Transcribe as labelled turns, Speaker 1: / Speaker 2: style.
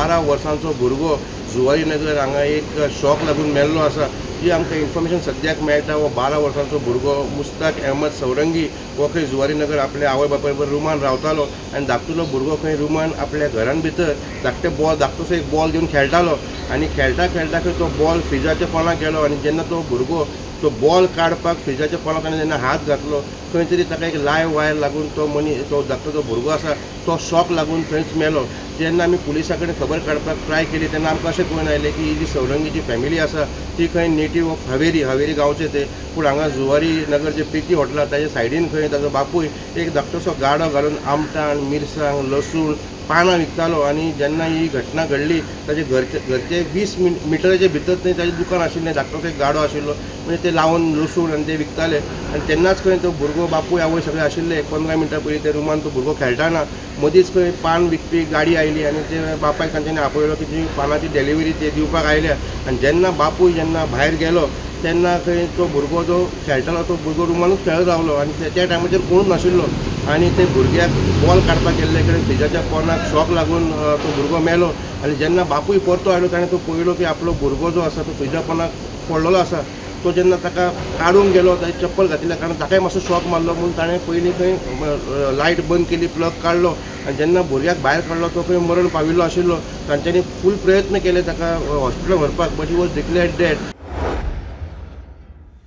Speaker 1: 12 वर्सांचो भुरगो जुवारी नगर हांगा एक शॉक लागून मेल्लो आसा. जी आमकां इन्फॉर्मेशन सद्याक मेळटा, हो 12 वर्सांचो भुरगो मुस्ताक अहमद सौरंगी हो खंय जुवारी नगर आपल्या आवय बापाय बरोबर रुमान रावतालो आनी धाकटुलो भुरगो खंय रुमान आपल्या घरान भितर धाकटे बॉल धाकटोसो एक बॉल घेवन खेळटालो आनी खेळटा खेळटा खंय तो बॉल फ्रिजाच्या पोंदा गेलो आनी जेन्ना तो भुरगो तो बॉल काडपाक फ्रिजाच्या पोंदा ताणें जेन्ना हात घातलो खंय तरी ताका एक लायव वायर लागून तो मनीस तो धाकटो जो भुरगो आसा तो शॉक लागून थंयच मेलो. जेन्ना आमी पुलिसां कडेन खबर काडपाक ट्राय केली तेन्ना आमकां अशें कळून आयलें की ही जी सौरंगीची फॅमिली आसा ती खंय नेटीव ऑफ हावेरी, हावेरी गांवचे ते, पूण हांगा जुवारी नगर जे प्रिती हॉटेल आसा ताच्या सायडीन खंय ताजो बापूय एक धाकटोसो गाडो घालून आमटाण, मिरसांग, लसूण, पानां विकतालो आनी जेन्ना ही घटना घडली ताजे घरचे 20 मिटराचे भितर थंय ताजें दुकान आशिल्लें, धाकटोसो एक गाडो आशिल्लो, म्हणजे ते लावन लसूण आनी ते विकताले आनी तेन्नाच खंय तो भुरगो बापूय आवय सगळे आशिल्ले. 15 मिनटां पयलीं ते रुमान तो भुरगो खेळटाना मदींच खंय पान विकपी गाडी आयली आनी ते बापायक तांच्यांनी आपयलो की ती पानाची डिलिव्हरी ते दिवपाक आयल्या आनी जेन्ना बापूय जेन्ना भायर गेलो तेन्ना खंय तो भुरगो जो खेळटालो तो भुरगो रुमानूच खेळत रावलो आनी त्या टायमाचेर कोणूच नाशिल्लो आनी ते भुरग्याक बॉल काडपाक गेल्ले कडेन फ्रिजाच्या पोंदाक शॉक लागून तो भुरगो मेलो. आनी जेन्ना बापूय परतो आयलो ताणें तो पळयलो की आपलो भुरगो जो आसा तो फ्रिजा पोंदाक पडलेलो आसा. तो जेन्ना ताका काडूंक गेलो ताणें चप्पल घातिल्ल्या कारणान ताकाय मातसो शॉक मारलो म्हणून ताणें पयलीं खंय लायट बंद केली, प्लग काडलो आनी जेन्ना भुरग्याक भायर काडलो तो खंय मरण पाविल्लो आशिल्लो. तांच्यांनी फूल प्रयत्न केले ताका हॉस्पिटलान व्हरपाक, but he was declared dead.